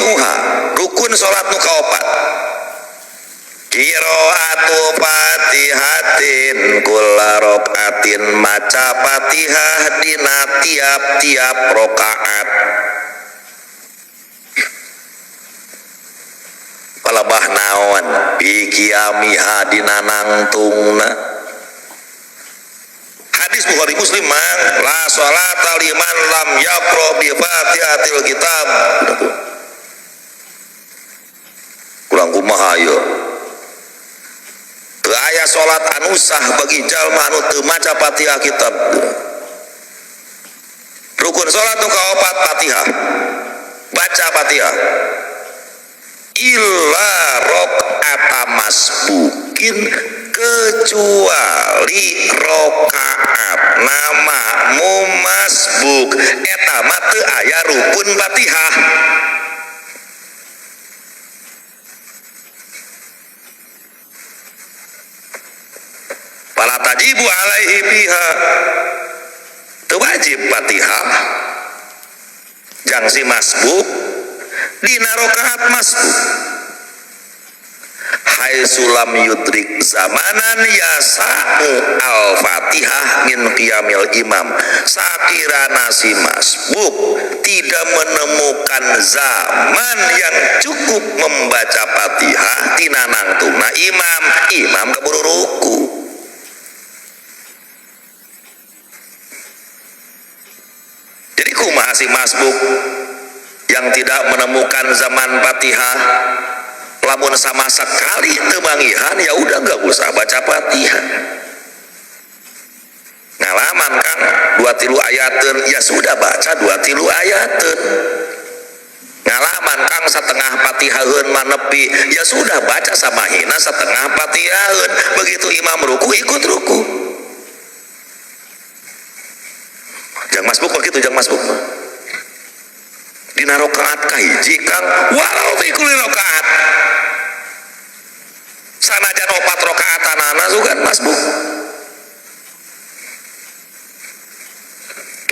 Rabi'uha, rukun salat nu kaopat, qiraatu fatihatin kulla rakaatin, maca Fatihah dina tiap-tiap rakaat. Palebah naon? Bi qiyamiha, dina nangtungna. Hadis Bukhari Muslim, mang, la sholata liman lam yaqra bi fatihatil kitab. Kurang kumaha ieu? Teu aya salat anu sah bagi jalma anu teu maca Fatihah kitab. Rukun salat nu kaopat, Fatihah, baca Fatihah. Illa rakaat masbukin, kecuali rokaat nama masbuk, eta mah teu aya rukun Fatihah. Fala tajibu alaihi biha, teu wajib Fatihah jang si masbuk dina rakaat masbuk, haitsu lam yudrik zamanan yasa'u al-fatihah min qiyamil imam, sakirana si masbuk tidak menemukan zaman yang cukup membaca Fatihah tina nangtungna imam, imam keburu ruku. Jadi kumaha si masbuk yang tidak menemukan zaman Fatihah? Lamun sama sekali teu manggihan, ya udah nggak usah baca Fatihah. Ngalaman kan dua tilu ayateun, ya sudah baca dua tilu ayateun. Ngalaman kang setengah Fatihaheun manepi, ya sudah baca sama hina setengah Fatihaheun. Begitu imam ruku, ikut ruku. Jangan masbuk begitu, jangan masbuk mah. Dina rakaat kahiji kang, walau fi kulli rakaat, sanajan opat rakaatanana sugan masbuk.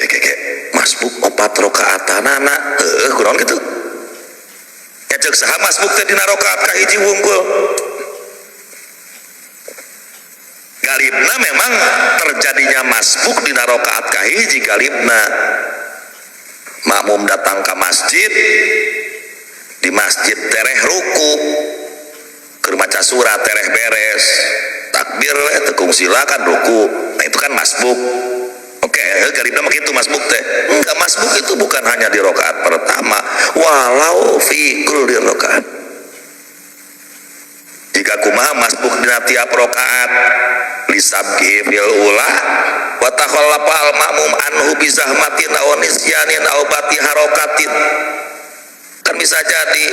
Keke masbuk opat rakaatanana, heueuh, kunaon kitu ya? Ceuk saha masbuk teh dina rakaat kahiji wungkul? Galibna memang terjadinya masbuk dina rakaat kahiji. Galibna makmum datang ke masjid, di masjid tereh ruku, keur maca surat tereh beres takbir we, teu silakan ruku. Nah, itu kan masbuk. Oke, galibna mah kitu masbuk teh. Enggak, masbuk itu bukan hanya di rakaat pertama, walau fi kulli rakaat. Jika kumaha masbuk dina tiap rakaat? Lisabki fil ula wa takhallafa al ma'mum anhu bi zahmatin aw nisyanin aw bati harokatin. Kan bisa jadi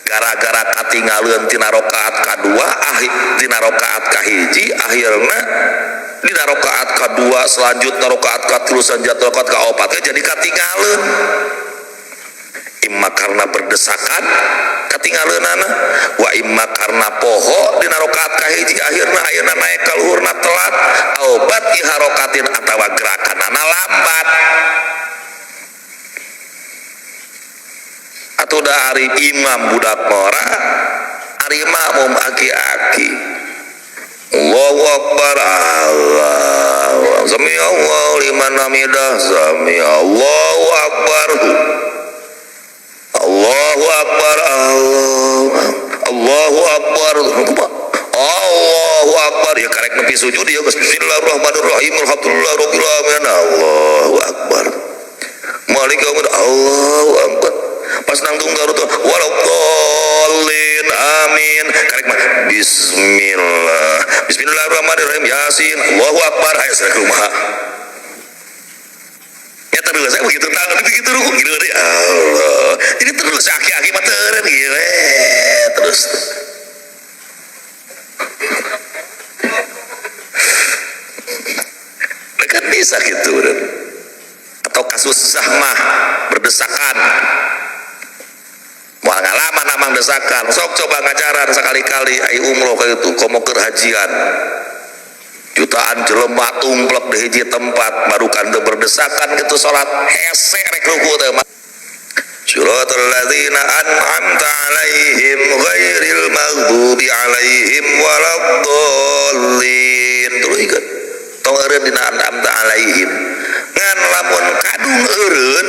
gara-gara katinggalin tina rakaat kadua, akhir tina rakaat kahiji, akhirna dina rakaat kadua, selanjutnya rakaat katilu, selanjutnya rakaat kaopat jadi katinggalin. Imma karena berdesakan katinggalin, wa imma karena poho dina rakaat kahiji, akhirna akhirna naik ka luhurna telat, au bati harokatin, atawa gerakanana lambat. Atau dah ari imam budak ngora, ari makmum aki-aki. Allahu Akbar, Allah sami Allahu liman hamidah, sami Allahu Akbar, Allahu Akbar, Allah Allahu Akbar, Allahu Akbar, ya karek nepi sujud ya geus. Bismillahirrahmanirrahim, alhamdulillahirabbil alamin, Allahu Akbar, Malik yaumid, Allahu Akbar. Pas nangtung garut, waladhdallin, amin, karek mah bismillah, bismillahirrahmanirrahim, yasin, Allahu Akbar, ayo saya ke rumah ya. Terus saya begitu tahu begitu ruku gitu deh, Allah. Jadi terus aki-aki mah teureun gitu terus. Kan bisa gitu. Atau kasus zahmah, berdesakan, mau ngalaman amang desakan. Sok coba ngajaran sekali-kali ai umroh kayak itu, komo keur hajian, jutaan jelema tumplek di hiji tempat, baru kan berdesakan gitu, salat hese rek ruku teh. Siratal ladzina an'amta 'alaihim ghairil maghdubi 'alaihim waladdallin. Tuluykeun. Tong eureun dina an'amta 'alaihim. Ngan lamun kadung eureun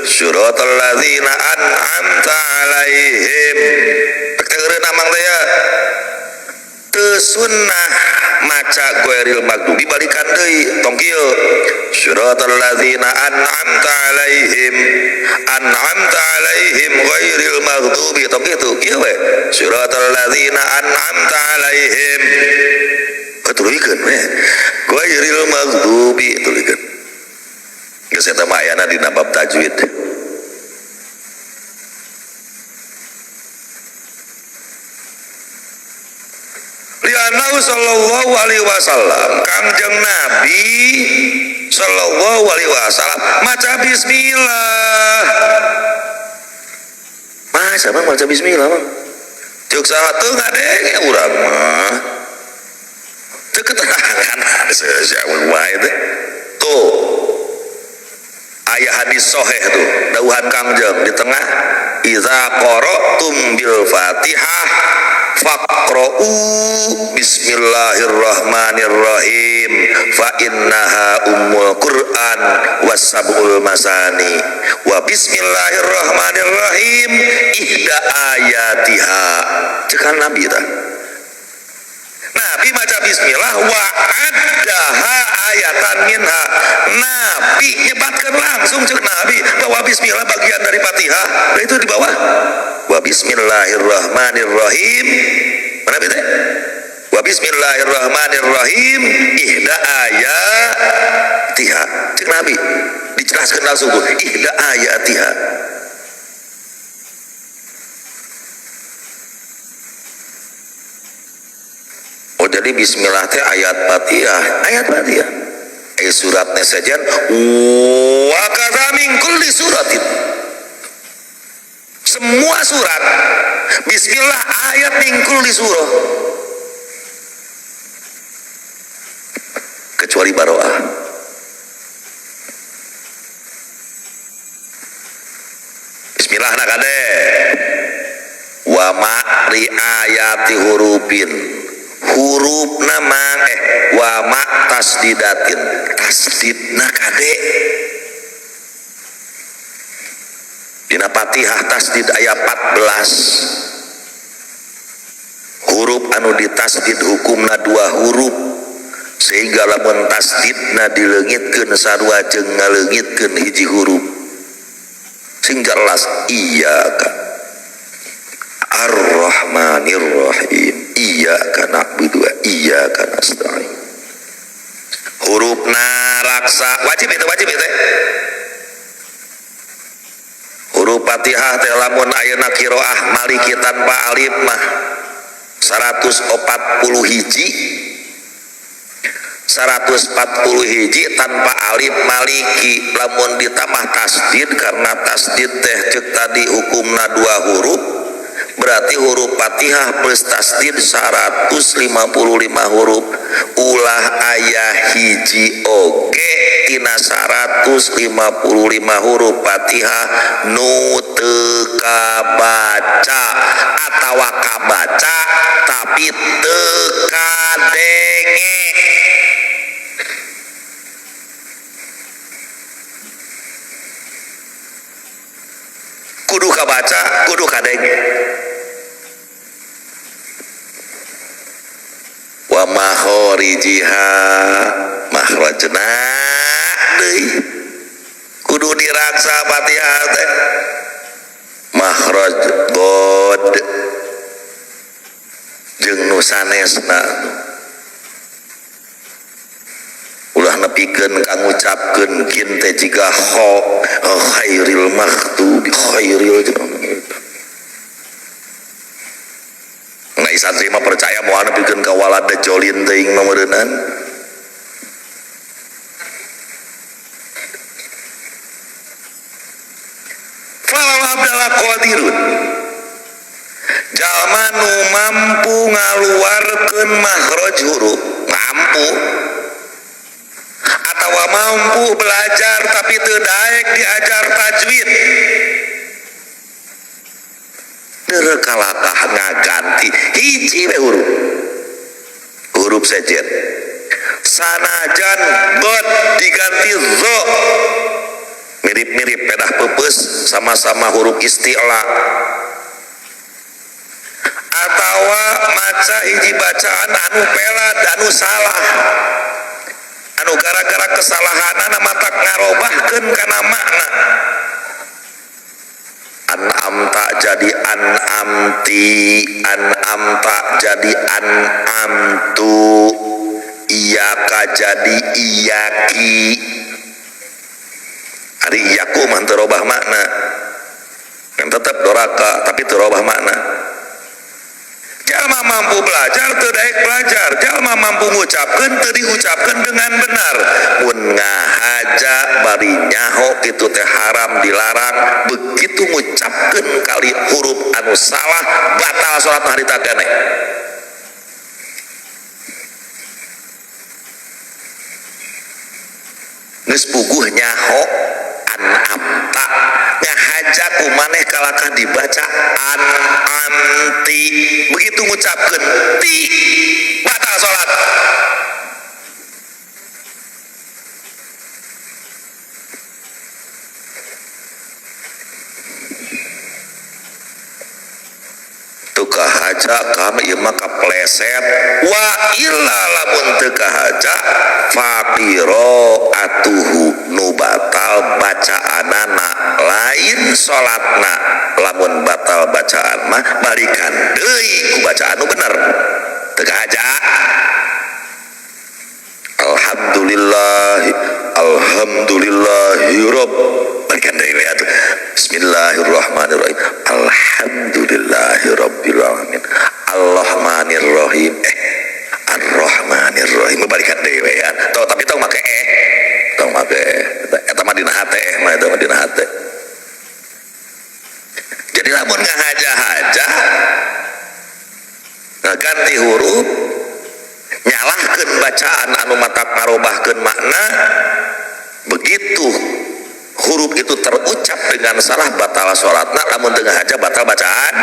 siratal ladzina an'amta 'alaihim. Teu eureun amang teh ya. Teu sunnah maca ghairil maghdubi balikan deui tong kieu. Siratal ladzina an'amta 'alaihim an'amta 'alaihim ghairil maghdubi tong kitu kieu we. Siratal ladzina an'amta 'alaihim. Tuluykeun we. Ghairil maghdubi tuluykeun. Geus eta mah ayana dina bab tajwid. Li'annahu sallallahu alaihi wasallam Kangjeng Nabi sallallahu alaihi wasallam maca bismillah. Maca bang maca bismillah bang. Ceuk saha teu ngadenge urang mah. Teu keterangan sia wae teh. Tuh aya hadis sahih tuh dawuhan Kangjeng di tengah iza qara'tum bil Fatihah faqra'u bismillahirrahmanirrahim fa innaha ummul Qur'an was-sab'ul masani wa bismillahirrahmanirrahim ihda ayatiha. Cekan Nabi tah. Nabi maca bismillah wa addaha ayatan minha. Nabi nyebatkan langsung cek Nabi bahwa bismillah bagian dari Fatihah. Nah itu di bawah wa bismillahirrahmanirrahim. Mana bete? Wa bismillahirrahmanirrahim ihda ayatiha. Cek Nabi dijelaskan langsung tuh ihda ayatiha. Oh jadi bismillah teh ayat Fatihah, ayat Fatihah. Suratnya saja wa kadza min kulli suratin. Semua surat bismillah ayat min kulli surah. Kecuali baroah. Bismillah nak kade. Wa ma riayati hurufin. Huruf nama wa ma tasdidatin. Tasdidna kade. Dina Fatihah tasdid ayat 14. Huruf anu ditasdid hukumna 2 huruf sehingga lamun tasdidna dileungitkeun sarua jeung ngaleungitkeun hiji huruf. Sing jelas iyyaka Ar-Rahmanir-Rahim iyyaka na'budu wa iyyaka nasta'in. Hurufna raksa wajib itu wajib itu. Huruf Fatihah teh lamun ayeuna qiraah maliki tanpa alif mah 140 hiji. 140 hiji tanpa alif maliki lamun ditambah tasdid karena tasdid teh ceuk tadi hukumna 2 huruf berarti huruf Fatihah plus tasdid 155 huruf ulah aya hiji oge tina 155 huruf Fatihah nu teu kabaca atawa kabaca tapi teu kadenge. Kudu kabaca, kudu kadenge. Wa makharijiha makhrajna deui kudu diraksa Fatihah teh makhraj dod jeung nu sanesna ulah nepikeun ka ngucapkeun kin teh jiga kha khairil maghdubi khairil. Nah santri mah percaya moal nepikeun ka walad jolin teuing mah meureunnan. Falau abdala qadirun jalma nu mampu ngaluarkeun makhraj huruf mampu atawa mampu belajar tapi teu daek diajar tajwid Kalakah ngaganti hiji we huruf huruf sejen sanajan bot diganti zo mirip-mirip pedah pepes sama-sama huruf isti'la atawa maca hiji bacaan anu pelad anu salah anu gara-gara kesalahanana matak ngarobahkeun kana makna an'amta jadi an'amti an'amta jadi an'amtu iyaka jadi iyaki ari iyaku mah teu robah makna kan tetep doraka tapi teu robah makna. Jalma mampu belajar teu daek belajar, jalma mampu ngucapkeun teu diucapkeun dengan benar. Mun ngahaja bari nyaho kitu teh haram dilarang, begitu ngucapkeun kali huruf anu salah batal salat harita keneh. Geus puguh nyaho an'amta ngahaja ku maneh kalakah dibaca an'amti begitu ngucapkeun ti batal salat. Teu kahaja kami ieu mah kapleset wa illa lamun teu kahaja faqira'atuhu nu batal bacaanana lain salatna lamun batal bacaan mah balikan deui ku bacaan nu bener teu kahaja. Alhamdulillah alhamdulillahi rabb balikan deui we atuh. Bismillahirrahmanirrahim alhamdulillahi rabbil alamin arrahmanirrahim arrahmanirrahim balikan deui we ya. Tong tapi tong make tong make eta mah dina hate mah eta mah dina hate. Jadi lamun ngahaja-haja ngaganti huruf nyalahkeun bacaan anu matak ngarobahkeun makna begitu huruf itu terucap dengan salah batal salatna lamun teu ngahaja batal bacaan.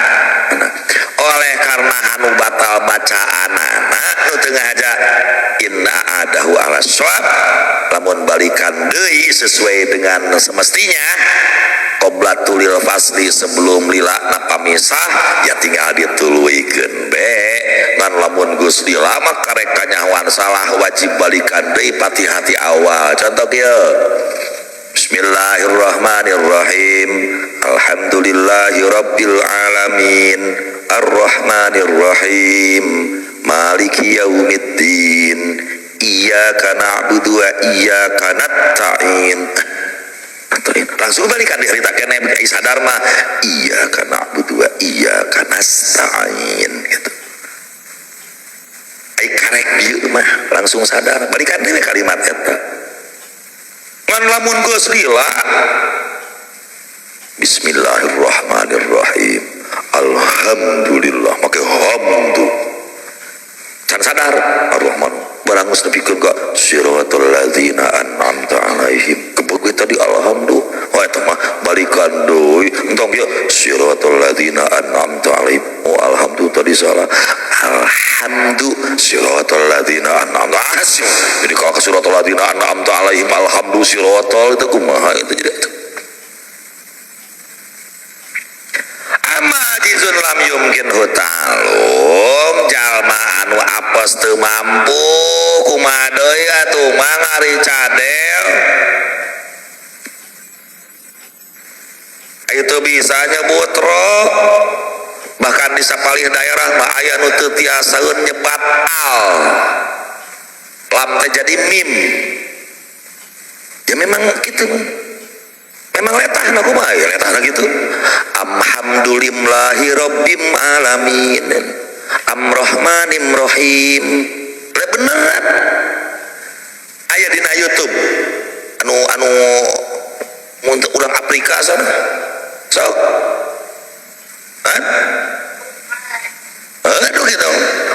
Oleh karena anu batal bacaanana nu teu ngahaja inna adahu ala shawab lamun balikan deui sesuai dengan semestinya qoblatulil fasli sebelum lila na pamisah ya tinggal dituluykeun be ngan lamun geus lila mah karek kanyahoan salah wajib balikan deui Fatihah ti awal. Contoh kieu Bismillahirrahmanirrahim alhamdulillahi rabbil alamin arrahmanirrahim maliki yaumiddin iyyaka na'budu wa iyyaka nasta'in. Langsung balikan di harita keneh bagi sadar mah iyyaka na'budu wa iyyaka nasta'in gitu. Ai karek dieu mah langsung sadar balikan deui kalimat eta. Ngan lamun geus lila Bismillahirrahmanirrahim alhamdulillah make hamdu can sadar arrahman barang geus nepikeun ka siratal ladzina an'amta alaihim kebeukeun tadi alhamdulillah oh eta mah balikan deui entong ieu siratal ladzina an'amta alaihim oh alhamdulillah tadi salah alhamdu siratal ladzina an'amta alaihim jadi kalau ke siratal ladzina an'amta alaihim alhamdu siratal itu kumaha itu jadi amma ajizun lam yumkin hutalum jalma anu apes teu mampu kumaha deui atuh mah ngari cadel itu bisa nyebut ro bahkan di sapalih daerah mah aya nu teu tiasaeun nyebat al lam teh jadi mim ya memang gitu memang letahna kumaha ya letahna gitu alhamdulillahi rabbil alamin amrahmanir rahim le beneran aya dina YouTube anu anu mun urang Afrika sana sok aduh gitu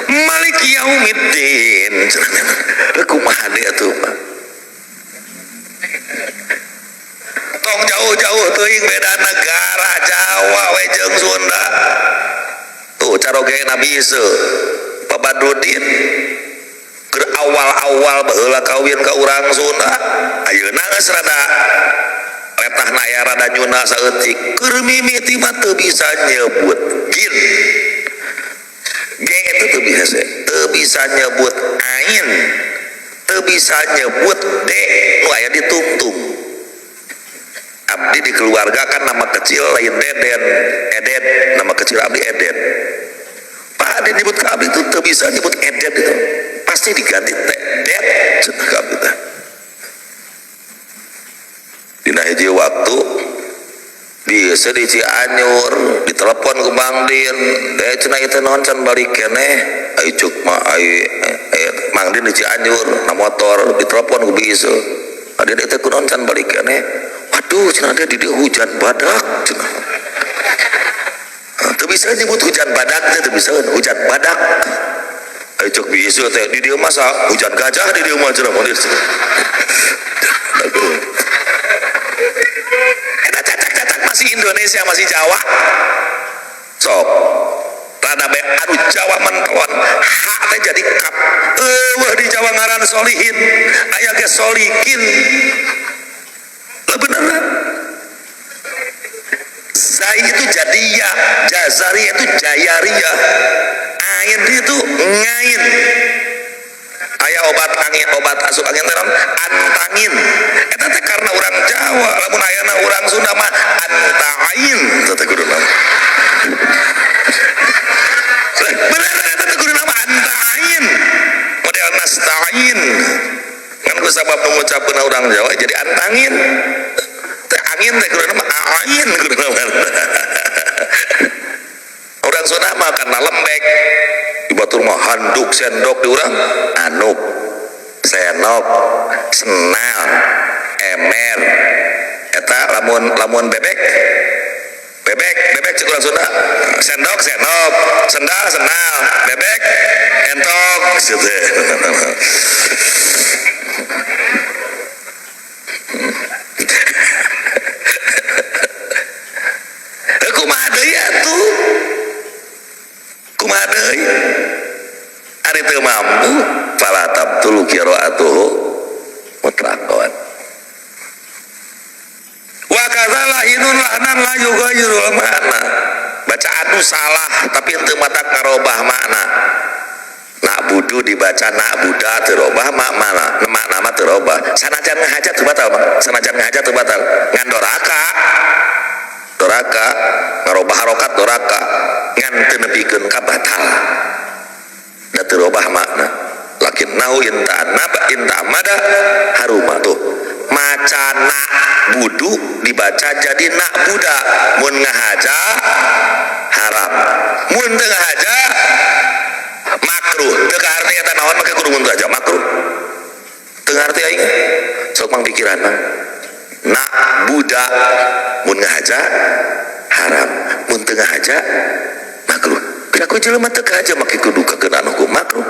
Maliki yaumiddin kumaha deui atuh mah tong jauh-jauh teuing beda negara Jawa we jeung Sunda. caroge Nabi Isa Pak Badrudin keur awal-awal baheula kawin ka urang Sunda ayeuna geus rada letahna aya rada nyunda saeutik keur mimiti mah teu bisa nyebut gin G itu teu bisa, teu bisa nyebut ain, teu bisa nyebut D nu aya di tungtung. Abdi di keluarga kan nama kecil lain Deden, Eden, nama kecil abdi Eden. Pak Ade nyebut ke abdi itu teu bisa nyebut Eden itu, pasti diganti T, Det cenah ka abdi teh. Dina hiji waktu bisa di Cianjur ditelepon ke Bang Din, deh cenah ieu teh naon can balik keneh, ai cuk mah ai Mang Din di Cianjur na motor ditelepon ku bisa, ade teh kunaon can balik keneh, waduh cenah dia di dieu hujan badak cenah. Teu bisa nyebut hujan badak teh, teu bisa hujan badak. Ai cuk bisa teh di dieu mah hujan gajah di dieu mah cenah mun. Eta cacak-cacak masih Indonesia, masih Jawa. Sok rada be anu Jawa mentelon H teh jadi kap. Eueuh di Jawa ngaran solihin, aya ge solikin. Lah beneran. Zai itu jadi ya, jazari itu jayaria. Ain itu ngain. Aya obat angin, obat asup angin teh antangin. Eta teh karena urang Jawa, lamun ayana urang Sunda mah antain teh teh kudu nama. Bener eta teh kudu nama antain. Model nastain. Ngan ku sabab mengucapkeun urang Jawa jadi antangin. Teh angin teh kudu nama ain kudu nama. Urang Sunda mah karena lembek. Di batur mah handuk sendok di urang anuk senok senal emer eta lamun lamun bebek bebek bebek cek urang Sunda sendok senok sendal senal bebek entok gitu. Kumaha deui atuh, kumaha deui ari teu mampu fala tabtulu qiraatuhu mutlaqan. Wa kadzala hinun lahnan la yughayyirul makna. Bacaan nu salah tapi henteu matak ngarobah makna. Nak budu dibaca nak buda teu robah makna, makna mah teu robah. Sanajan ngahaja teu batal, sanajan ngahaja teu batal. Ngan doraka. Doraka ngarobah harokat doraka ngan teu nepikeun ka batal. Da teu robah makna. Lakinnahu in ta'annaba in ta'amada haruma tuh. Maca nak budu dibaca jadi nak buda mun ngahaja haram, mun teu ngahaja makruh. Teu kaharti eta naon make kudu mun aja makruh. Teu ngarti aing sok mang pikiran mang nak buda mun ngahaja haram, mun teu ngahaja makruh. Ku jelema teu kahaja make kudu kakeunaan hukum makruh.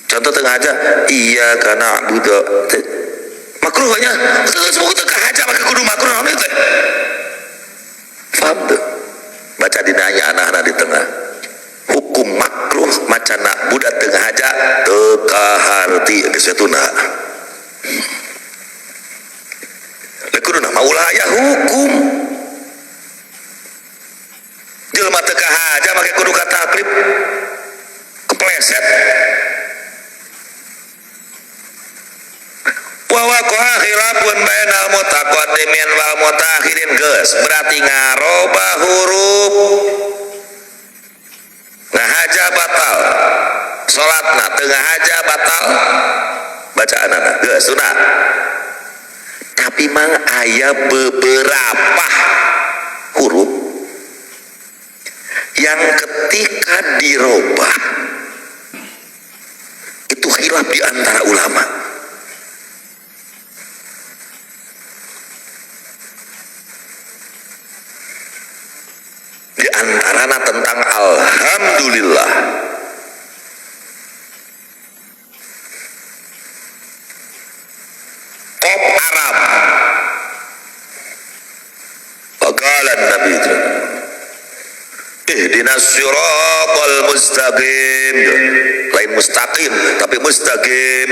Contoh teu ngahaja iya kana buda makruh nya teu teu kahaja make kudu makruh naon teh. Paham teu? Baca dina aya anak-anak di tengah. Hukum makruh macana budak teu ngahaja teu kaharti geus tuna. Leuh kudu nama ulah aya hukum. Jelema teu kahaja make kudu ka taklif kepleset. Wa waqa'a khilafun bainal mutaqaddimin wal mutaakhirin geus berarti ngarobah huruf ngahaja batal salatna teu ngahaja batal bacaanana geus sunah. Tapi mang aya beberapa huruf yang ketika dirobah itu khilaf di antara ulama. Di antaranya tentang alhamdulillah. Kop Arab. Waqala Nabi Ihdinas siratal mustaqim, lain mustaqim tapi mustaqim.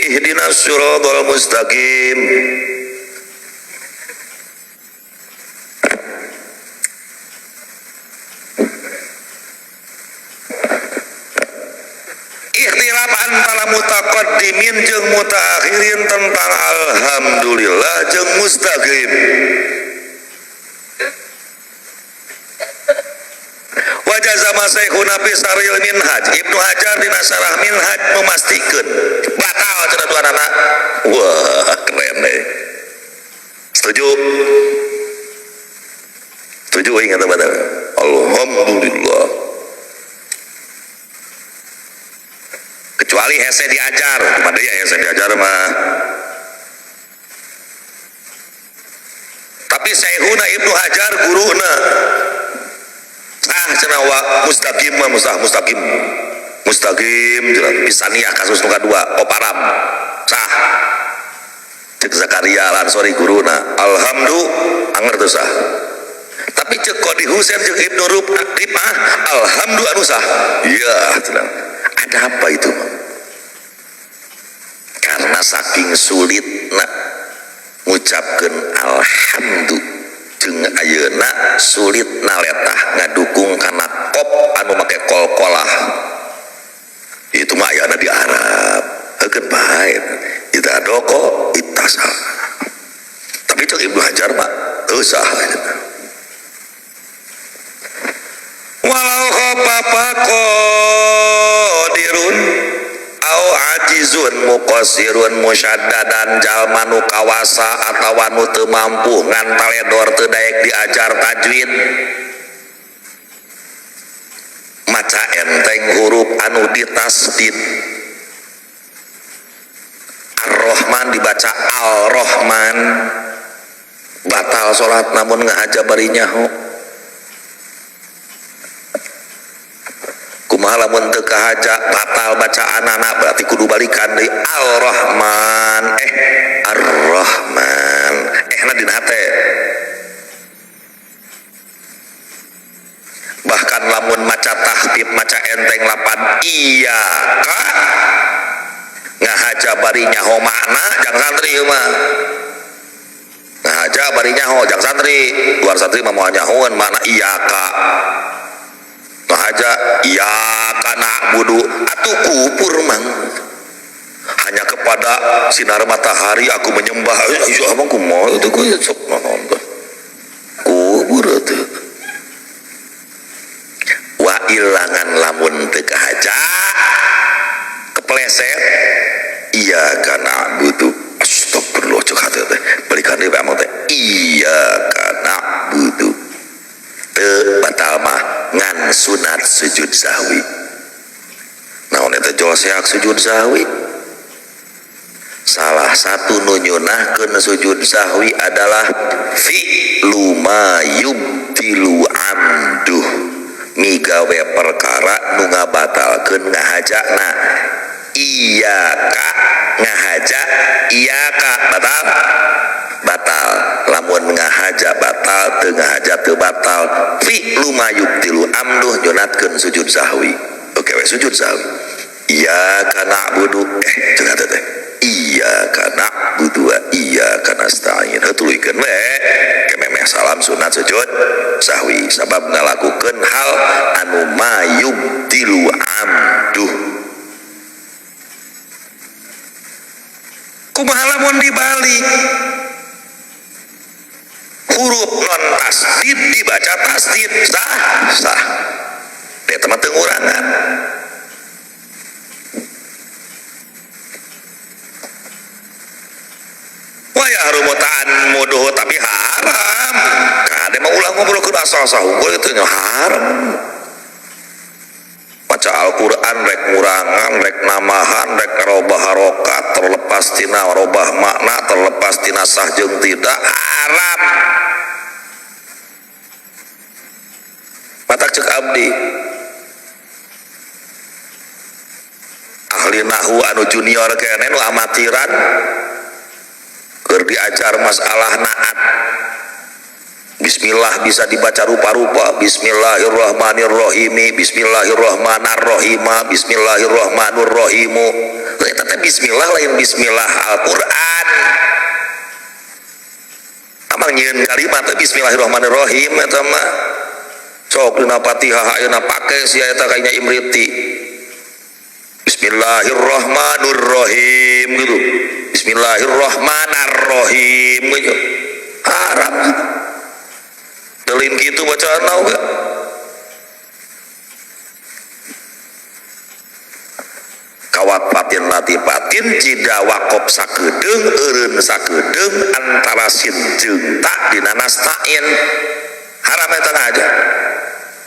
Ihdinas siratal mustaqim. Ikhtilaf antara mutaqaddimin jeung mutaakhirin tentang alhamdulillah jeung mustaqim. Wajazama Syekhuna fi Syarhil Minhaj, Ibnu Hajar dina Syarah Minhaj memastikan batal cenah duanana. Wah, keren deh. Setuju? Setuju ingat batal. Alhamdulillah. Kecuali hese diajar, kumaha deui hese diajar mah. Tapi Syekhuna Ibnu Hajar guruna sah cenah wa mustaqim mah mustaqim. Mustaqim cenah pisaniyah kasus nu kadua oparam sah. Cek Zakaria Al-Ansori guruna alhamdulillah anger teu sah. Tapi cek Qadi Husain jeung Ibnu Rifah alhamdulillah anu sah. Iya cenah. Ada apa itu? Karena saking sulitna ngucapkeun alhamdulillah jeung ayeuna sulit naletah ngadukung kana kop anu make kol-kolah. Itu mah ayana di Arab. Heukeun bae. Ida doko ittasal. Tapi cek Ibnu Hajar mah teu sah. Walau khaffafa qadirun au ajizun muqassirun musyaddadan jalma nu kawasa atawa nu teu mampu ngan taledor teu daek diajar tajwid maca enteng huruf anu ditasdid. Ar-Rahman dibaca Al-Rahman batal salat namun ngahaja bari nyaho. Kumaha lamun teu kahaja batal bacaanana berarti kudu balikan deui Ar-Rahman Ar-Rahman na dina hate. Bahkan lamun maca tahfif maca enteng lapan iya ka ngahaja bari nyaho makna jang santri ieu mah. Ngahaja bari nyaho jang santri, luar santri mah moal nyahoeun makna iya ka. Ngahaja iya kana budu atuh kupur mang. Hanya kepada sinar matahari aku menyembah. Iya abang kumaha teh kuy sok naon teh. Kubur teh. Wa ilangan lamun teu kahaja kepleset iya kana butuh astagfirullah cek hate teh balikan deui amang teh iya kana butuh teu batal mah ngan sunat sujud sahwi. Naon eta jol seak sujud sahwi? Salah satu nu nyunahkeun sujud sahwi adalah fi'lu ma yubtilu amduh, migawe perkara nu ngabatalkeun ngahajana. Iya ka ngahaja iya ka batal batal lamun ngahaja batal teu ngahaja teu batal. Fi'lu ma yubtilu amduh nyunatkeun sujud sahwi. Oke we sujud sahwi. Iya ka na'budu cenah teh iya ka na'budu wa iya ka nasta'in. Tuluykeun we kememeh salam sunat sujud sahwi sabab ngalakukeun hal anu mayubtilu amduh. Kumaha lamun dibalik huruf non tasdid dibaca tasdid sah sah eta mah teu ngurangan. Wa yahrumu ta'ammuduhu tapi haram. Kade mah ulah ngobrolkeun asal-asal unggul itu nya haram. Maca Al-Qur'an rek ngurangan, rek namahan, rek ngarobah harokat, terlepas tina robah makna, terlepas tina sah jeung tidak haram. Matak cek abdi ahli nahwu anu junior kene nu amatiran keur diajar masalah naat Bismillah bisa dibaca rupa-rupa. Bismillahirrahmanirrahim, bismillahirrahmanirrahim, bismillahirrahmanirrahim. Eta teh bismillah lain bismillah Al-Qur'an. Amang nyieun kalimat teh bismillahirrahmanirrahim eta mah. Sok dina Fatihah ayeuna pake sia eta kayaknya Imriti. Bismillahirrahmanirrahim gitu. Bismillahirrahmanirrahim gitu. Haram gitu. Delin gitu bacaan oge. Kawat patin latifatin jida wakop sakedeung eureun sakedeung antara sin jeung ta dina nastain. Haram eta aja.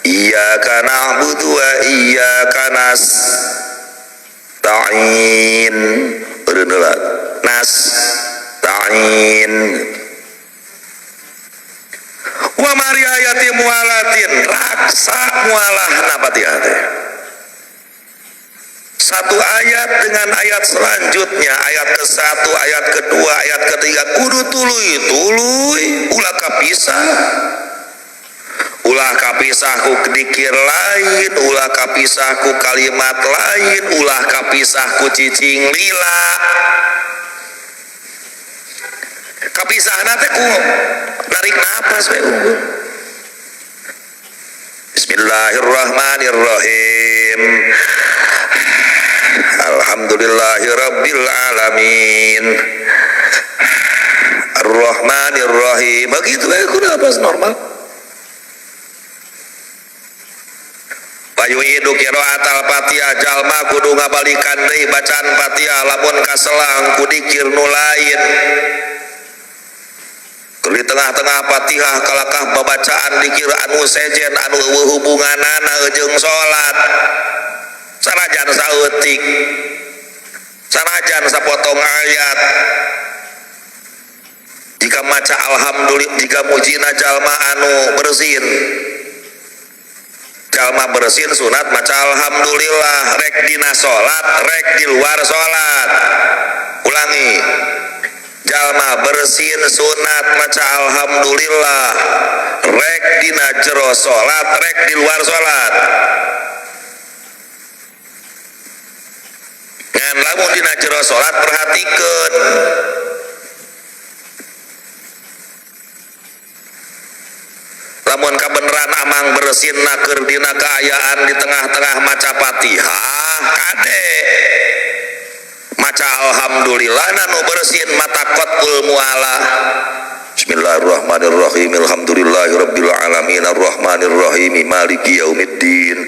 Iyyaka na'budu wa iyyaka nasta'in. Eureun heula. Nasta'in. Wa mariayati mualatin raksa mualahna Fatihah teh. Satu ayat dengan ayat selanjutnya, ayat ke-1, ayat kedua, ayat ketiga, kudu tuluy-tuluy, ulah kapisah. Ulah kapisah ku dikir lain, ulah kapisah ku kalimat lain, ulah kapisah ku cicing lila. Kapisahna teh ku narik napas we unggul. Bismillahirrahmanirrahim. Alhamdulillahirabbil alamin. Arrahmanirrahim. Begitu we kudu napas normal. Bayuidu qiraatal Fatihah jalma kudu ngabalikan deui bacaan Fatihah lamun kaselang ku dikir nu lain. Di tengah-tengah Fatihah kalakah babacaan dikir anu sejen anu eueuh hubunganana jeung salat. Sanajan saeutik, sanajan sapotong ayat. Jika maca alhamdulillah, jika mujina jalma anu bersin. Jalma bersin sunat maca alhamdulillah rek dina salat, rek di luar salat. Ulangi. Jalma bersin sunat maca alhamdulillah rek dina jero salat, rek di luar salat. Ngan lamun dina jero salat perhatikeun. Lamun kabeneran amang bersin keur dina kaayaan di tengah-tengah maca Fatihah kade maca alhamdulillah nanu bersin mata qatul mualah. Bismillahirrahmanirrahim. Alhamdulillahirabbil alamin arrahmanirrahim maliki yaumiddin.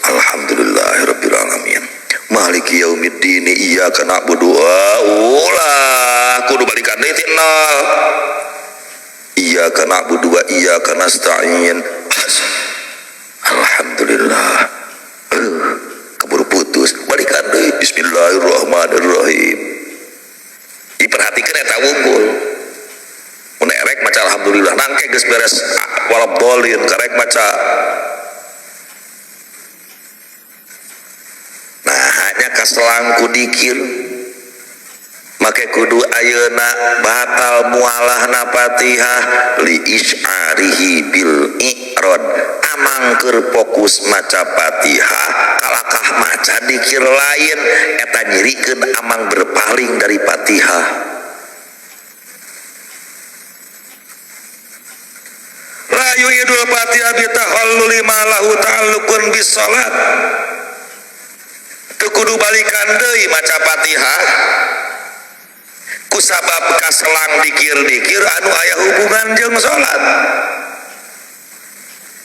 Alhamdulillahirabbil alamin maliki yaumiddin iyyaka na'budu wa ulah kudu balikan deui ti nol. Iyyaka na'budu wa iyyaka nasta'in. Alhamdulillah. Keburu putus balikan deui. Bismillahirrahmanirrahim. Diperhatikeun eta wungkul. Mun erek maca alhamdulillah nangke geus beres walabdolin karek maca. Nah hanya kaselang ku dikir make kudu ayeuna batal mualahna Fatihah li isyarihi bil i'rad. Amang keur fokus maca Fatihah kalakah maca dikir lain eta nyirikeun amang berpaling dari Fatihah. La yu'idul Fatihah bi tahalluli ma lahu ta'alluqun bis salat. Teu kudu balikan deui maca Fatihah kusabab kaselang dikir-dikir anu aya hubungan jeung salat.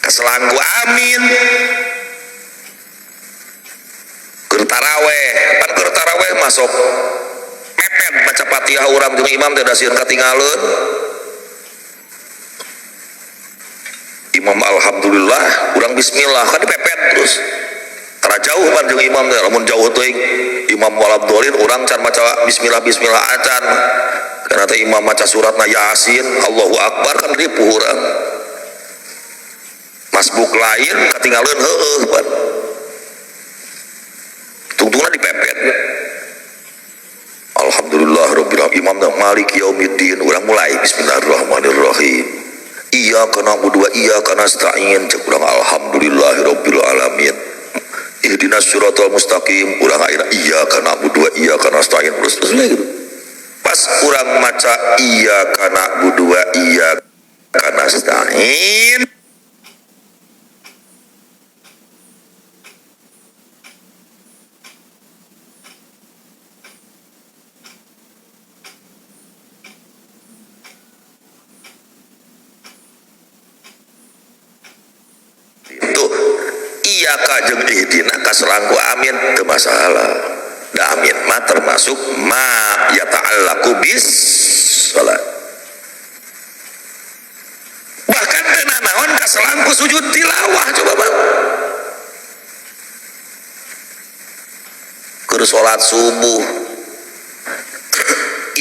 Kaselang ku amin. Keur taraweh, pan keur taraweh masuk mepet maca Fatihah urang jeung imam teh da sieun katingaleun. Imam alhamdulillah, urang bismillah kan dipepet terus. Tara jauh pan jeung imam teh, lamun jauh teuing imam walabdolin urang can maca bismillah bismillah acan. Karena teh imam maca suratna Yasin, Allahu Akbar kan ripuh urang. Masbuk lain katingaleun heueuh pan. Tungtungna dipepet. Alhamdulillah rabbil alamin imam maliki yaumiddin urang mulai bismillahirrahmanirrahim. Iyyaka na'budu wa iyyaka nasta'in cek urang alhamdulillahirabbil alamin. Ihdinas siratal mustaqim urang ayeuna iyyaka na'budu wa iyyaka nasta'in terus terus gitu. Pas urang maca iyyaka na'budu wa iyyaka nasta'in iyyaka jeung ihdina kaselangku amin teu masalah. Da amin mah termasuk ma yata'allaqu bis salat. Bahkan teu nanaon kaselangku sujud tilawah coba Bang. Keur salat subuh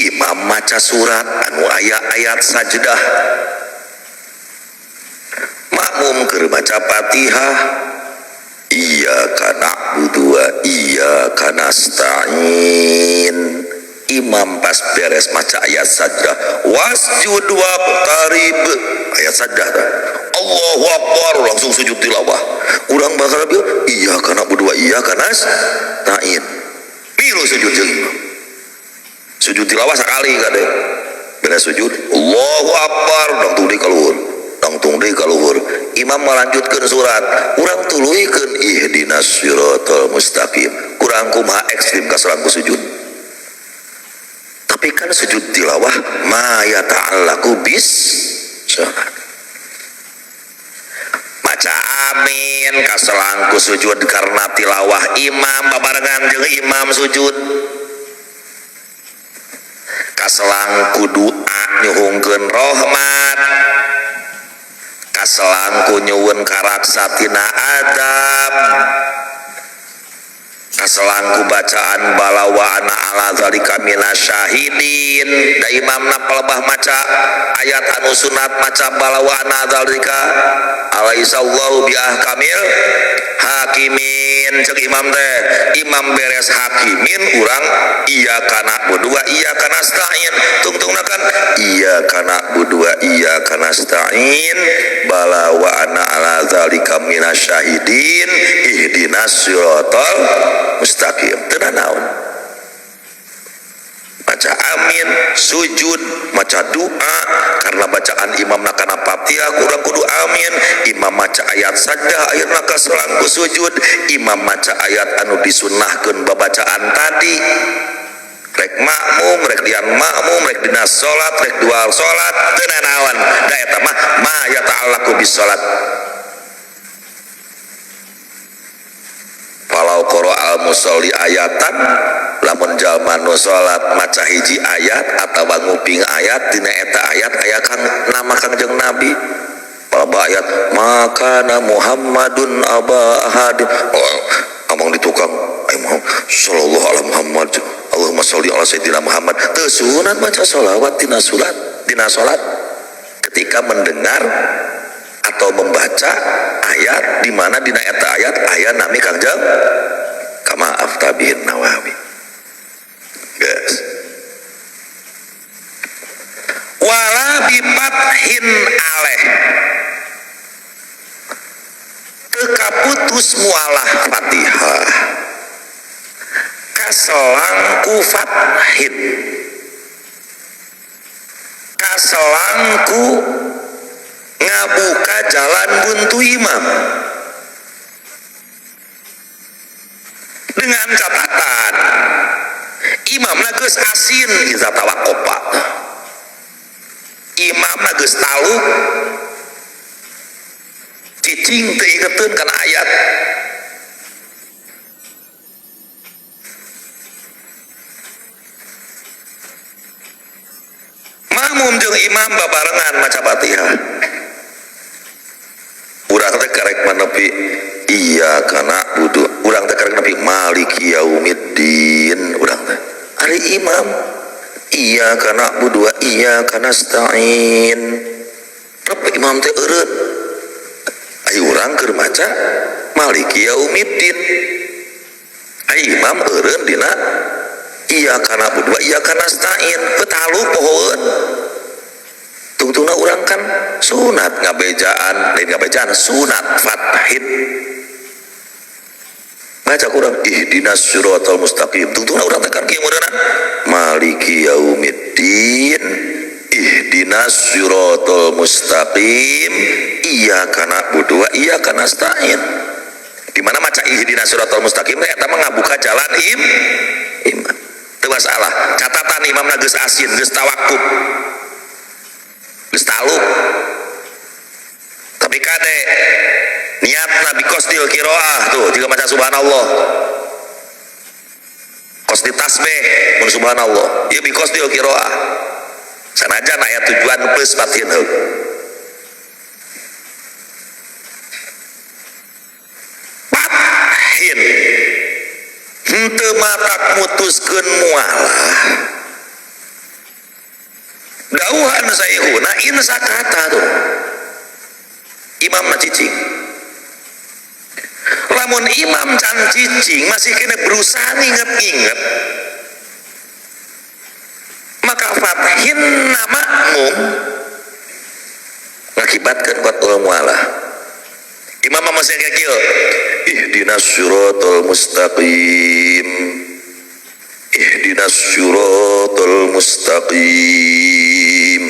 imam maca surat anu aya ayat sajdah. Makmum keur maca Fatihah iyyaka na'budu wa iyyaka nasta'in. Imam pas beres maca ayat sajdah wasjud waqtarib ayat sajdah tah. Allahu akbar langsung sujud tilawah. Urang bakal bieu iyyaka na'budu wa iyyaka nasta'in. Milu sujud jeung imam. Sujud tilawah sakali kade. Beres sujud Allahu akbar dangtung deui ka luhur. Dangtung deui ka luhur. Imam melanjutkeun surat, urang tuluykeun ihdinas siratal mustaqim. Kurang kumaha ekstrim kaselangku sujud. Tapi kan sujud tilawah ma yata'allaqu bis salat. Maca amin kaselangku sujud karena tilawah imam babarengan jeung imam sujud. Kaselangku doa nyuhungkeun rahmat. Kaselangku nyuwun karaksa tina adab. Kaselangku bacaan bala wa ana ala zalika minasyahidin. Da imamna palebah maca ayat anu sunat maca bala wa ana zalika alaisallahu bi ahkamil hakimin. Cek imam teh imam beres hakimin urang iyyaka na'budu wa iyyaka nasta'in. Tungtungna kan iyyaka na'budu wa iyyaka nasta'in bala wa ana ala zalika minasyahidin ihdinas siratal mustaqim. Teu nanaon maca amin sujud maca doa karena bacaan imamna kana Fatihah kurang kudu amin. Imam maca ayat sajdah akhirna kaselangku sujud. Imam maca ayat anu disunnahkeun babacaan tadi rek makmum rek lian makmum rek dina salat rek dua salat teu nanaon da eta mah ma yata'allaqu bis salat. Walau qara al musolli ayatan lamun jalma nu salat maca hiji ayat atawa nguping ayat dina eta ayat aya kang nama Kangjeng Nabi. Palebah ayat makana Muhammadun aba ahad. Oh, ngomong di tukang ay Muhammad sallallahu alaihi Muhammad Allahumma sholli ala sayyidina Muhammad. Teu sunat maca sholawat dina salat, dina salat ketika mendengar atau membaca ayat di mana dina eta ayat aya nami Kangjeng kama aftabihin Nawawi. Guys. Wala bifathin aleh tekaputus mualah Fatihah kaselangku fathin kaselangku ngabuka jalan buntu imam dengan catatan imamna geus asin iza tawaqqafa imamna geus taluk cicing teu ingeteun kana ayat. Makmum jeung imam babarengan maca Fatihah. Urang teh karek manepi iyyaka na'budu, urang teh karek nepi maliki yaumiddin, urang teh. Ari imam iyyaka na'budu wa iyyaka nasta'in. Rep imam teh eureun. Ai urang keur maca maliki yaumiddin. Ai imam eureun dina iyyaka na'budu wa iyyaka nasta'in, petaluk pohoeun. Tungtungna Tungtungna urang kan sunat ngabejaan, lain ngabejaan sunat fathin. Baca kurang ihdinas siratal mustaqim. Tungtungna urang teh kan kieu meureunna maliki yaumiddin ihdinas siratal mustaqim iyyaka na'budu wa iyyaka nasta'in. Di mana maca ihdinas siratal mustaqim teh eta mah ngabuka jalan iman. Teu masalah. Catatan imamna geus asin, geus tawakuf. Geus taluk. Tapi kade niatna biqasdil qiraah tuh jika maca subhanallah. Qasdi tasbih mun subhanallah. Ieu biqasdil qiraah. Sanajan aya tujuan plus batin heug. Pathin. Henteu matak mutuskeun mualah. Dauhan saihuna in sakata tuh. Imam mah cicing. Lamun imam can cicing masih kena berusaha nginget-nginget, maka fathin makmum ngakibatkeun qatul mualah. Imam mah masih kayak kieu, ihdinas siratal mustaqim, ihdinas siratal mustaqim,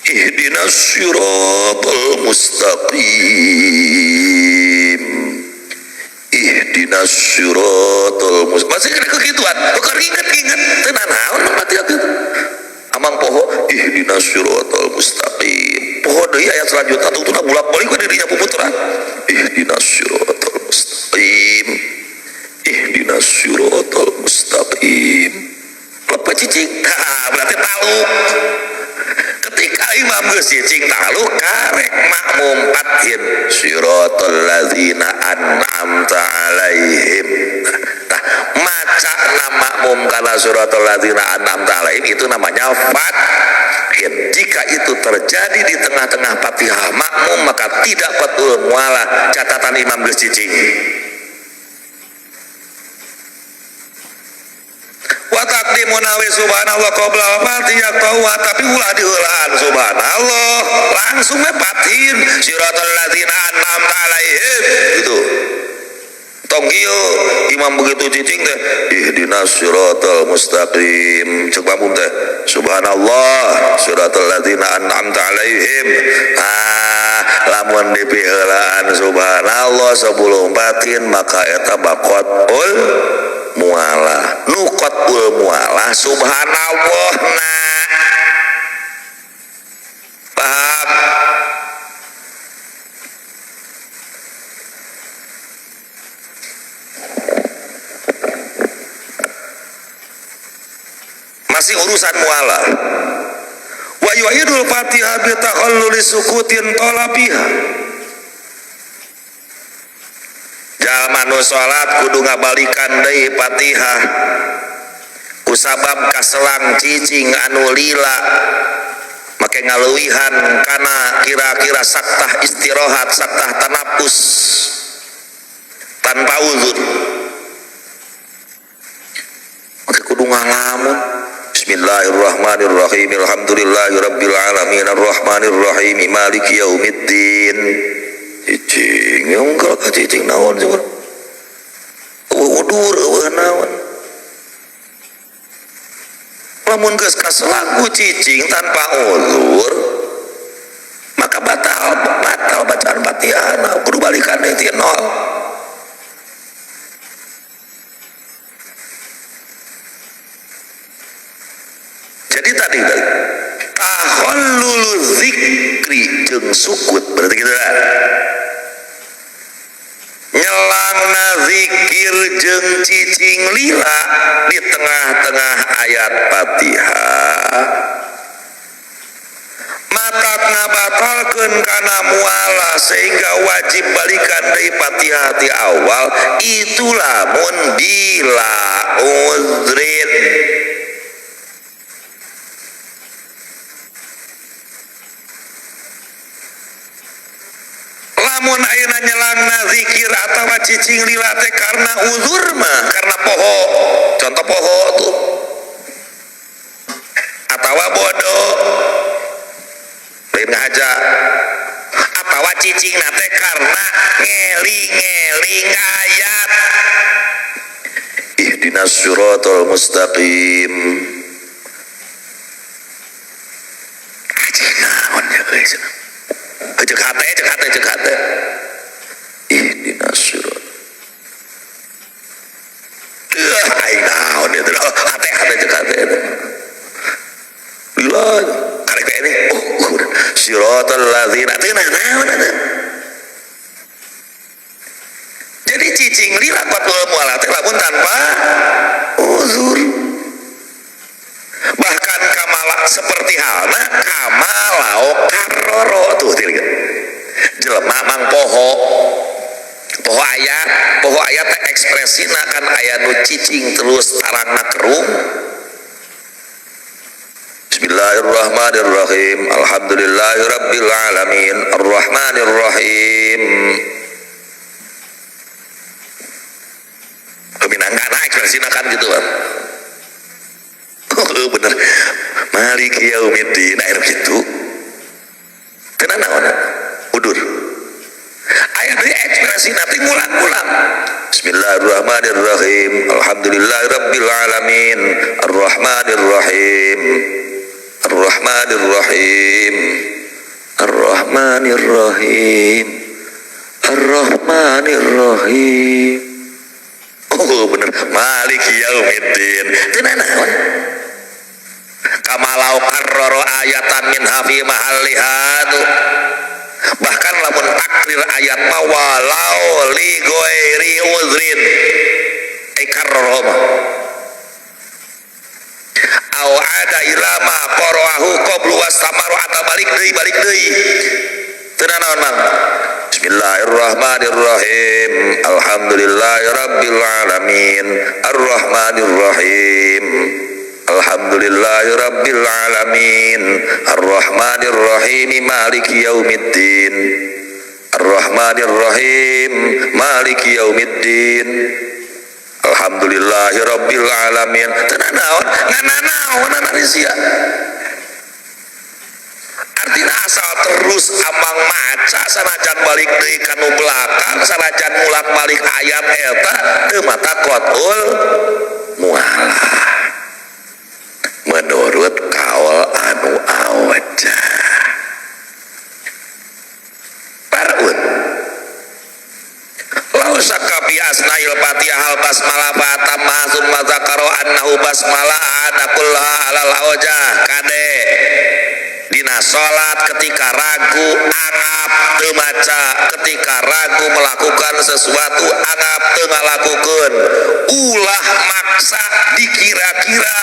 ihdinas siratal mustaqim, ihdinas siratal mustaqim. Masih kena kegituan, bukan inget-inget teu nanaon mati kitu. Amang poho ihdinas siratal mustaqim. Poho deui ayat selanjutnya tungtuna bolak-balik we dirinya puputeran. Ihdinas siratal mustaqim, ihdinas siratal mustaqim. Lepas cicing, nah, berarti taluk. Ketika imam geus cicing taluk karek makmum pathin siratal ladzina an'amta alaihim. Nah, maca nama makmum kana siratal ladzina an'amta alaihim itu namanya fathin. Jika itu terjadi di tengah-tengah Fatihah makmum maka tidak fatul mualah, catatan imam geus cicing. Wa taqdimu nawi subhanallah qabla fatihah tawa, tapi ulah diheulaan subhanallah langsung we fatin siratal ladzina an'amta alaihim gitu. Tong kieu imam begitu cicing teh ihdinas siratal mustaqim cek makmum teh subhanallah siratal ladzina an'amta alaihim. Ah, lamun dipiheulaan subhanallah sebelum batin maka eta baqatul mualah. Nu qatul mualah subhanallah na. Paham? Masih urusan mualah. Wa yu'idul Fatihah bi takhalluli sukutin talabiha. Jalma nu salat kudu ngabalikan deui Fatihah kusabab kaselang cicing anu lila make ngaleuwihan kana kira-kira saktah istirahat, saktah tanapus tanpa uzur. Make kudu ngalamun. Bismillahirrahmanirrahim. Alhamdulillahirabbil alamin arrahmanirrahim maliki yaumiddin. Cicing yang kalau cicing naon coba. Udur eueuh naon. Lamun geus kaselaku cicing tanpa uzur maka batal bacaan Fatihah, kudu balikan deui ti nol. Jadi tadi takhallulu zikri jeung sukut berarti gitu lah. Nyelangna zikir jeung cicing lila di tengah-tengah ayat Fatihah matak ngabatalkeun kana mualah sehingga wajib balikan deui Fatihah ti awal. Itulah mun bila uzrin. Lamun ayeuna nyelangna zikir atawa cicing lila teh karena uzur mah, karena poho, contoh poho tuh atawa bodoh. Lain ngahaja. Atawa cicingna teh karena ngeling-ngeling ayat. Ihdinas siratal mustaqim. Naon ya euy cenah. Ceuk hate, ceuk hate, ceuk hate. Ihdinas sirat. Aing naon ya teh. Hate, hate, ceuk hate. Lila karek ini. Oh, siratal ladzina teh naon atuh. Jadi cicing lila qatul mualah teh lamun tanpa uzur. Bahkan kamala seperti halna kamalau karoro tuh tilga. Jelema mang poho. Poho ayat teh ekspresina kan aya nu cicing terus tarangna kerung. Bismillahirrahmanirrahim. Alhamdulillahirabbil alamin. Arrahmanirrahim. Keminangkana ekspresina kan gitu kan. Oh, bener. Maliki yaumiddin aya kitu. Kena naon? Udur. Aya deui ekspresi nanti ngulang-ngulang. Bismillahirrahmanirrahim. Alhamdulillahirabbil alamin. Arrahmanirrahim. Arrahmanirrahim. Arrahmanirrahim. Arrahmanirrahim. Oh bener. Maliki yaumiddin. Teu naon? Kamalau karroro ayatan min hafi mahalliha tuh. Bahkan lamun takrir ayat mah walau li ghairi uzrin ay karroro mah au ada ilama qara'ahu qablu wastamaru atau balik deui teu naon Mang. Bismillahirrahmanirrahim. Alhamdulillahirabbil alamin. Arrahmanirrahim. Alhamdulillahirabbil alamin. Arrahmanirrahim. Maliki yaumiddin. Arrahmanirrahim. Maliki yaumiddin. Alhamdulillahirabbil alamin. Teu naon? Ngan naon sia. Artinya asal terus amang maca sanajan balik deui ka nu belakang, sanajan mulak-malik ayat eta teu mata qatul mualah. Menurut kaul anu awajah. Parun. Lau sakabi asnail fatihah al basmalah fatamma summa zakaro annahu basmalah ana kullaha alal awjah kade. Dina salat ketika ragu angap teu maca, ketika ragu melakukan sesuatu angap teu ngalakukeun, ulah maksa dikira-kira.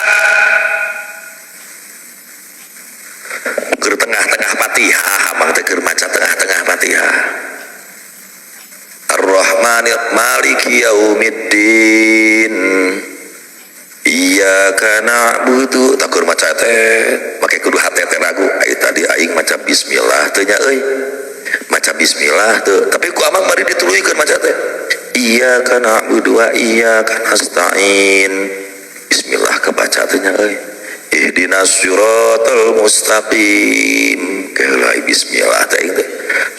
Keur tengah-tengah Fatihah amang teh keur maca tengah-tengah Fatihah. Ar-Rahmanir Maliki yaumiddin. Iyyaka na'budu takur maca teh make kudu hate teh ragu. Ai tadi aing maca bismillah teu nya euy. Maca bismillah teu, tapi ku amang bari dituluykeun maca teh. Iyyaka na'budu wa iyyaka nasta'in. Bismillah kebaca teh nya euy. Ihdinas siratal mustaqim. Keulai bismillah teh aing teh.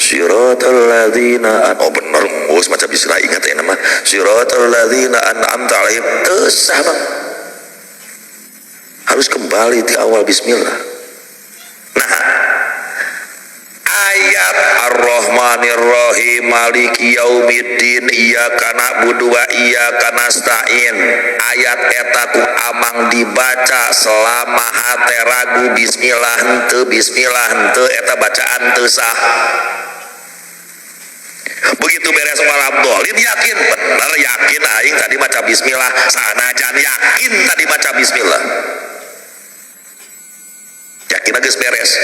Siratal ladzina an, oh bener geus maca bismillah ingat teh nama. Siratal ladzina an'amta alaihim. Teu sah Bang. Harus kembali di awal bismillah. Nah, ayat Ar-Rahmanir-Rahim Maliki Yaumiddin iyyaka na'budu wa iyyaka nasta'in. Ayat eta ku amang dibaca selama hate ragu bismillah henteu bismillah henteu eta bacaan teu sah. Begitu beres waladhdallin yakin bener yakin aing tadi maca bismillah sanajan yakin tadi maca bismillah. Yakin geus beres.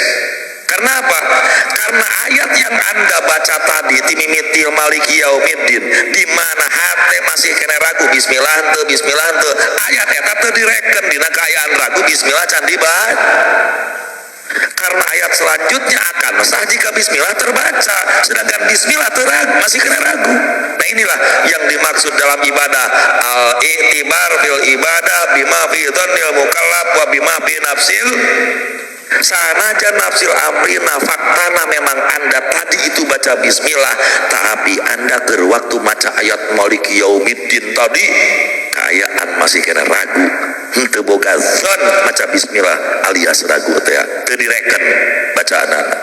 Karena apa? Karena ayat yang Anda baca tadi timimitil maliki yaumiddin di mana hate masih kena ragu bismillah henteu bismillah henteu ayat eta teu direken dina kaayaan ragu bismillah can dibaca. Karena ayat selanjutnya akan sah jika bismillah terbaca, sedangkan bismillah teragu, masih kena ragu. Nah inilah yang dimaksud dalam ibadah al-i'tibar bil ibadah bima fi dhannil mukallaf wa bima fi nafsil. Sanajan nafsil amrina faktana memang Anda tadi itu baca bismillah, tapi Anda ke waktu maca ayat Maliki Yaumiddin tadi kayaan masih kena ragu, henteu boga zon maca bismillah alias ragu teh teu direken bacaanana.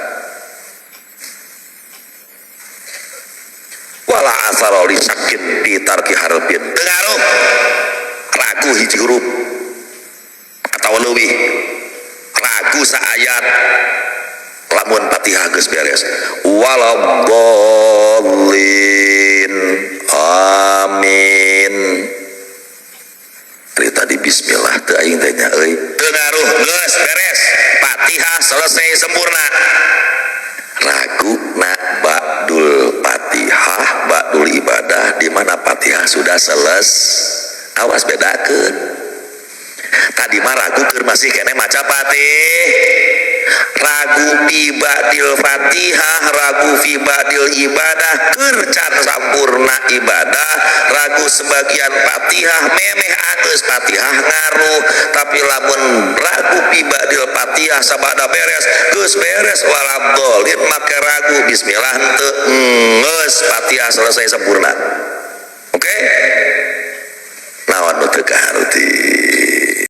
Wala asara li syakkin fi tarki harfin, teu ngaruh ragu hiji huruf atau leuwih, ragu saayat lamun Fatihah geus beres waladdallin amin. Dari tadi bismillah teu aing teh nya euy, teu ngaruh geus beres Fatihah selesai sempurna. Ragu na ba'dul Fatihah, ba'dul ibadah di mana Fatihah sudah selesai, awas bedakeun. Tadi mah ragu keur masih kene maca Fatih, ragu fi ba'dil Fatihah, ragu fi ba'dil ibadah keur can sampurna ibadah, ragu sebagian Fatihah memeh anggeus Fatihah ngaruh. Tapi lamun ragu fi ba'dil Fatihah sabada beres geus beres waladdallin make ragu bismillah henteu, geus Fatihah selesai sempurna.